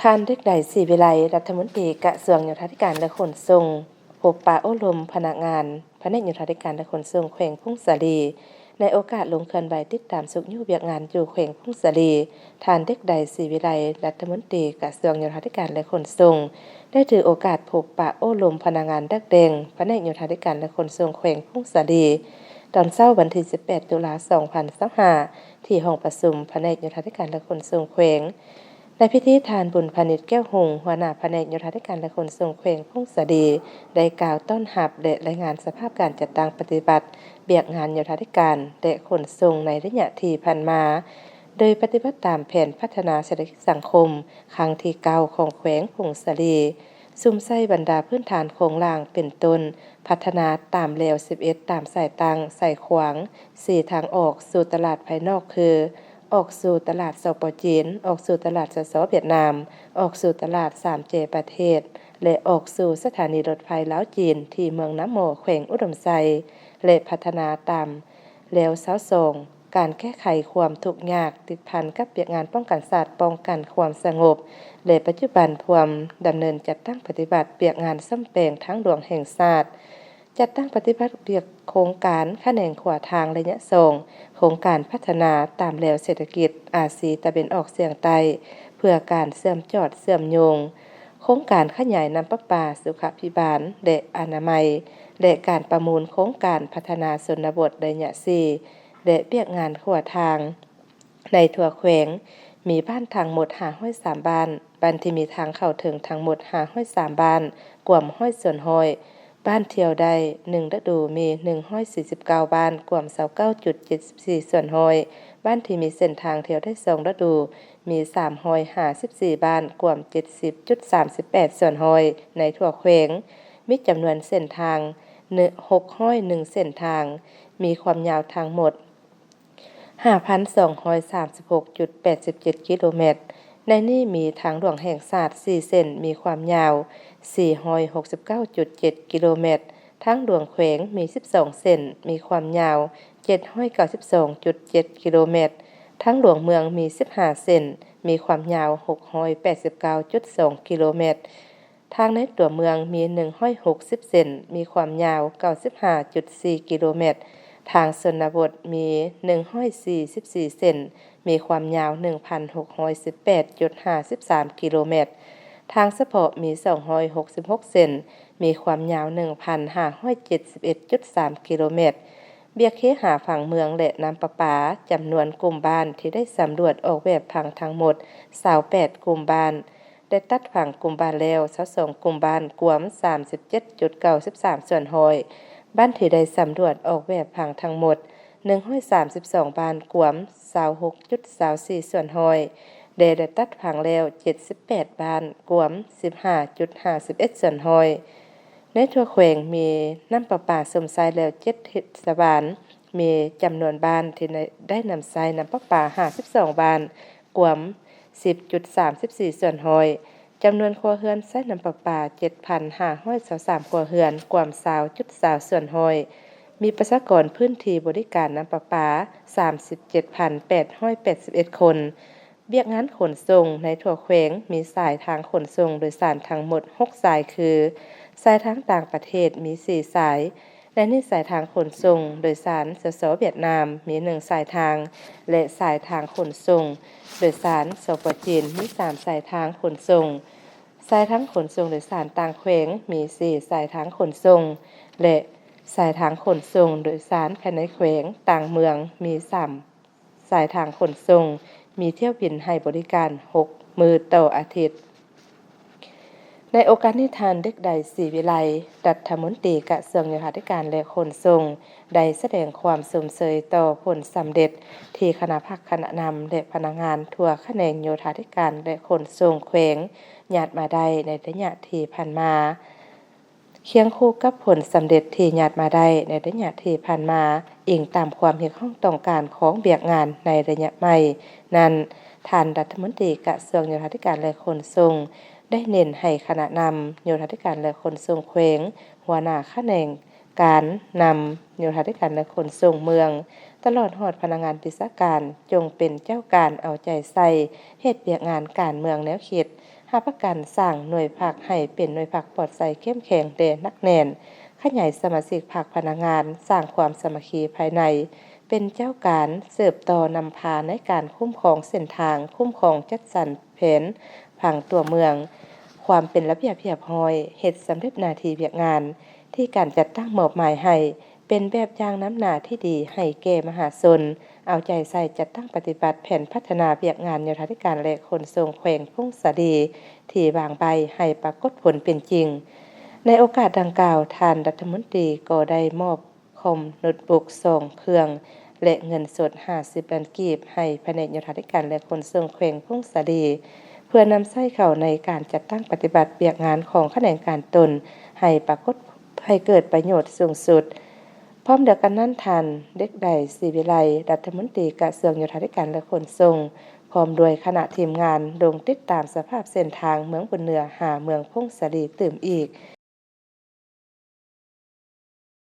ທ່ານ ເດັກດາຍ ສີວິໄລ ລັດຖະມົນຕີກະຊວງໂຍທາທິການ ແລະ ຂົນສົ່ງ ພົບປະໂອ້ລົມພະນັກງານພະແນກໂຍທາທິການ ແລະ ຂົນສົ່ງແຂວງຜົ້ງສາລີ. ໃນໂອກາດລົງເຄື່ອນໄຫວຕິດຕາມຊຸກຍູ້ວຽກງານຢູ່ແຂວງຜົ້ງສາລີ, ທ່ານ ເດັກດາຍ ສີວິໄລ ລັດຖະມົນຕີກະຊວງໂຍທາທິການ ແລະ ຂົນສົ່ງ ໄດ້ຖືໂອກາດພົບປະໂອ້ລົມພະນັກງານດັກແດ້ງພະແນກໂຍທາທິການ ແລະ ຂົນສົ່ງແຂວງຜົ້ງສາລີ ຕອນເຊົ້າວັນທີສິບແປດ ຕຸລາ ສອງພັນຊາວຫ້າ ທີ່ຫ້ອງປະຊຸມພະແນກໂຍທາທິການ ແລະ ຂົນສົ່ງແຂວງ. ໃນພິທີ, ທ່ານ ບຸນພານິດ ແກ້ວຮຸ່ງ ຫົວໜ້າພະແນກໂຍທາທິການ ແລະ ຂົນສົ່ງແຂວງຜົ້ງສາລີ ໄດ້ກ່າວຕ້ອນຮັບ ແລະ ລາຍງານສະພາບການຈັດຕັ້ງປະຕິບັດວຽກງານໂຍທາທິການ ແລະ ຂົນສົ່ງໃນໄລຍະທີ່ຜ່ານມາ, ໂດຍປະຕິບັດຕາມແຜນພັດທະນາເສດຖະກິດສັງຄົມຄັ້ງທີເກົ້າຂອງແຂວງຜົ້ງສາລີ, ສຸມໃສ່ບັນດາພື້ນຖານໂຄງລ່າງເປັນຕົ້ນ ພັດທະນາຕາມແລວສິບເອັດ ຕາມສາຍຕັ້ງ, ສາຍຂວາງ, ສີ່ທາງອອກສູ່ຕະຫຼາດພາຍນອກຄື ອອກສູ່ຕະຫຼາດ ສປ ຈີນ, ອອກສູ່ຕະຫຼາດ ສສ ຫວຽດນາມ, ອອກສູ່ຕະຫຼາດສາມແຈປະເທດ ແລະ ອອກສູ່ສະຖານີລົດໄຟລາວ-ຈີນ ທີ່ເມືອງນາໝໍ ແຂວງອຸດົມໄຊ ແລະ ພັດທະນາຕາມແລວຊາວສອງ ການແກ້ໄຂຄວາມທຸກຍາກຕິດພັນກັບວຽກງານປ້ອງກັນຊາດ, ປ້ອງກັນຄວາມສະຫງົບ ແລະ ປັດຈຸບັນພວມດຳເນີນຈັດຕັ້ງປະຕິບັດວຽກງານສ້ອມແປງທາງຫຼວງແຫ່ງຊາດ. ຈັດຕັ້ງປະຕິບັດວຽກໂຄງການຂະແໜງຂົວທາງໄລຍະສອງ ໂຄງການພັດທະນາຕາມແລວເສດຖະກິດອາຊີຕາເວັນອອກສຽງໃຕ້ ເພື່ອການເຊື່ອມຈອດເຊື່ອມໂຍງ, ໂຄງການຂະຫຍາຍນ້ຳປະປາ, ສຸຂະພິບານ ແລະ ອະນາໄມ ແລະ ການປະມູນໂຄງການພັດທະນາຊົນນະບົດໄລຍະສີ່ ແລະ ວຽກງານຂົວທາງ. ໃນທົ່ວແຂວງມີບ້ານທັງໝົດຫ້າຮ້ອຍສາມບ້ານ, ບ້ານທີ່ມີທາງເຂົ້າເຖິງທັງໝົດຫ້າຮ້ອຍສາມບ້ານ, ກວມຮ້ອຍສ່ວນຮ້ອຍ, ບ້ານທ່ຽວໄດ້ໜຶ່ງລະດູມີໜຶ່ງຮ້ອຍສີ່ສິບເກົ້າບ້ານ, ກວມຊາວເກົ້າຈຸດເຈັດສິບສີ່ສ່ວນຮ້ອຍ, ບ້ານທີ່ມີເສັ້ນທາງທ່ຽວໄດ້ສອງລະດູມີສາມຮ້ອຍຫ້າສິບສີ່ບ້ານ, ກວມເຈັດສິບຈຸດສາມສິບແປດສ່ວນຮ້ອຍ. ໃນທົ່ວແຂວງມີຈຳນວນເສັ້ນທາງຫົກຮ້ອຍໜຶ່ງເສັ້ນທາງ, ມີຄວາມຍາວທັງໝົດ ຫ້າພັນສອງຮ້ອຍສາມສິບຫົກຈຸດແປດສິບເຈັດກິໂລແມັດ. ໃນນີ້ມີທາງຫຼວງແຫ່ງຊາດສີ່ເສັ້ນ ມີຄວາມຍາວສີ່ຮ້ອຍຫົກສິບເກົ້າຈຸດເຈັດກິໂລແມັດ, ທາງຫຼວງແຂວງມີສິບສອງເສັ້ນ ມີຄວາມຍາວເຈັດຮ້ອຍເກົ້າສິບສອງຈຸດເຈັດກິໂລແມັດ, ທາງຫຼວງເມືອງມີສິບຫ້າເສັ້ນ ມີຄວາມຍາວຫົກຮ້ອຍແປດສິບເກົ້າຈຸດສອງກິໂລແມັດ. ທາງໃນຕົວເມືອງມີໜຶ່ງຮ້ອຍຫົກສິບເສັ້ນ ມີຄວາມຍາວເກົ້າສິບຫ້າຈຸດສີ່ກິໂລແມັດ, ທາງຊົນນະບົດມີໜຶ່ງຮ້ອຍສີ່ສິບສີ່ເສັ້ນ ມີຄວາມຍາວໜຶ່ງພັນຫົກຮ້ອຍສິບແປດຈຸດຫ້າສິບສາມກິໂລແມັດ, ທາງສະເພາະມີສອງຮ້ອຍຫົກສິບຫົກເສັ້ນ ມີຄວາມຍາວໜຶ່ງພັນຫ້າຮ້ອຍເຈັດສິບເອັດຈຸດສາມກິໂລແມັດ. ວຽກເຄຫາຜັງເມືອງ ແລະ ນ້ຳປະປາ, ຈຳນວນກຸ່ມບ້ານທີ່ໄດ້ສຳຫຼວດອອກແບບຜັງທັງໝົດຊາວແປດກຸ່ມບ້ານ, ໄດ້ຕັດຝັງກຸ່ມບ້ານແລ້ວຊາວສອງກຸ່ມບ້ານ ກວມສາມສິບເຈັດຈຸດເກົ້າສິບສາມສ່ວນຮ້ອຍ, ບ້ານທີ່ໄດ້ສຳຫຼວດອອກແບບຝັງທັງໝົດໜຶ່ງຮ້ອຍສາມສິບສອງບ້ານ ກວມຊາວຫົກຈຸດຊາວສີ່ສ່ວນຮ້ອຍ ແລະ ໄດ້ຕັດຝັງແລ້ວເຈັດສິບແປດບ້ານ ກວມສິບຫ້າຈຸດຫ້າສິບເອັດສ່ວນຮ້ອຍ. ໃນທົ່ວແຂວງມີນ້ຳປະປາຊົມໃຊ້ແລ້ວເຈັດເທດສະບານ, ມີຈຳນວນບ້ານທີ່ໄດ້ນຳໃຊ້ນ້ຳປະປາຫ້າສິບສອງບ້ານ ກວມສິບຈຸດສາມສິບສີ່ສ່ວນຮ້ອຍ, ຈຳນວນຄົວເຮືອນໃຊ້ນ້ຳປະປາເຈັດພັນຫ້າຮ້ອຍຊາວສາມຄົວເຮືອນ ກວມຊາວຈຸດຊາວສ່ວນຮ້ອຍ, ມີປະຊາກອນພື້ນທີ່ບໍລິການນ້ຳປະປາສາມສິບເຈັດພັນແປດຮ້ອຍແປດສິບເອັດຄົນ. ວຽກງານຂົນສົ່ງໃນທົ່ວແຂວງມີສາຍທາງຂົນສົ່ງໂດຍສານທັງໝົດຫົກສາຍຄື, ສາຍທາງຕ່າງປະເທດມີສີ່ສາຍ, ໃນນີ້ສາຍທາງຂົນສົ່ງໂດຍສານ ສສ ຫວຽດນາມ ມີໜຶ່ງສາຍທາງ ແລະ ສາຍທາງຂົນສົ່ງໂດຍສານ ສປ ຈີນ ມີສາມສາຍທາງຂົນສົ່ງ. ສາຍທາງຂົນສົ່ງໂດຍສານຕ່າງແຂວງມີສີ່ສາຍທາງຂົນສົ່ງ ແລະ ສາຍທາງຂົນສົ່ງໂດຍສານພາຍໃນແຂວງຕ່າງເມືອງມີສາມສາຍທາງຂົນສົ່ງ, ມີຖ້ຽວບິນໃຫ້ບໍລິການຫົກມື້ຕໍ່ອາທິດ. ໃນໂອກາດນີ້, ທ່ານ ເດັກດາຍ ສີວິໄລ ລັດຖະມົນຕີກະຊວງໂຍທາທິການ ແລະ ຂົນສົ່ງ ໄດ້ສະແດງຄວາມຊົມເຊີຍຕໍ່ຜົນສຳເລັດທີ່ຄະນະພັກ, ຄະນະນຳ ແລະ ພະນັກງານທົ່ວຂະແໜງໂຍທາທິການ ແລະ ຂົນສົ່ງແຂວງຍາດມາໄດ້ໃນໄລຍະທີ່ຜ່ານມາ. ຄຽງຄູ່ກັບຜົນສຳເລັດທີ່ຍາດມາໄດ້ໃນໄລຍະທີ່ຜ່ານມາ, ອີງຕາມຄວາມຮຽກຮ້ອງຕ້ອງການຂອງວຽກງານໃນໄລຍະໃໝ່ນັ້ນ, ທ່ານລັດຖະມົນຕີກະຊວງໂຍທາທິການ ແລະ ຂົນສົ່ງ ໄດ້ເນັ້ນໃຫ້ຄະນະນຳໂຍທາທິການ ແລະ ຂົນສົ່ງແຂວງ, ຫົວໜ້າຂະແໜງການນຳໂຍທາທິການ ແລະ ຂົນສົ່ງເມືອງ, ຕະຫຼອດຮອດພະນັກງານວິຊາການ, ຈົ່ງເປັນເຈົ້າການເອົາໃຈໃສ່ເຮັດວຽກງານການເມືອງແນວຄິດ, ຮັບປະກັນສ້າງໜ່ວຍພັກໃຫ້ເປັນໜ່ວຍພັກປອດໃສ, ເຂັ້ມແຂງ ແລະ ໜັກແໜ້ນ, ຂະຫຍາຍສະມາຊິກພັກພະນັກງານ, ສ້າງຄວາມສາມັກຄີພາຍໃນ, ເປັນເຈົ້າການ, ສືບຕໍ່ນຳພາໃນການຄຸ້ມຄອງເສັ້ນທາງ, ຄຸ້ມຄອງຈັດສັນແຜນຜັງຕົວເມືອງ, ຄວາມເປັນລະບຽບຮຽບຮ້ອຍ, ເຮັດສຳເລັດໜ້າທີ່ວຽກງານທີ່ການຈັດຕັ້ງມອບໝາຍໃຫ້, ເປັນແບບຢ່າງນຳໜ້າທີ່ດີໃຫ້ແກ່ມະຫາຊົນ, ເອົາໃຈໃສ່ຈັດຕັ້ງປະຕິບັດແຜນພັດທະນາວຽກງານໂຍທາທິການ ແລະ ຂົນສົ່ງແຂວງຜົ້ງສາລີທີ່ວາງໄວ້ໃຫ້ປາກົດຜົນເປັນຈິງ. ໃນໂອກາດດັ່ງກ່າວ, ທ່ານລັດຖະມົນຕີກໍໄດ້ມອບຄອມໂນດບຸກສອງເຄື່ອງ ແລະ ເງິນສົດຫ້າສິບລ້ານກີບ ໃຫ້ພະແນກໂຍທາທິການ ແລະ ຂົນສົ່ງແຂວງຜົ້ງສາລີ ເພື່ອນຳໃຊ້ເຂົ້າໃນການຈັດຕັ້ງປະຕິບັດວຽກງານຂອງຂະແໜງການຕົນ ໃຫ້ປາກົດ ໃຫ້ເກີດປະໂຫຍດສູງສຸດ. ພ້ອມດຽວກັນນັ້ນ, ທ່ານ ເລັກໄດ ສີວິໄລ ລັດຖະມົນຕີກະຊວງໂຍທາທິການ ແລະ ຂົນສົ່ງ ພ້ອມດ້ວຍຄະນະທີມງານ ລົງຕິດຕາມສະພາບເສັ້ນທາງເມືອງບຸນເໜືອຫາເມືອງຜົ້ງສາລີຕື່ມອີກ,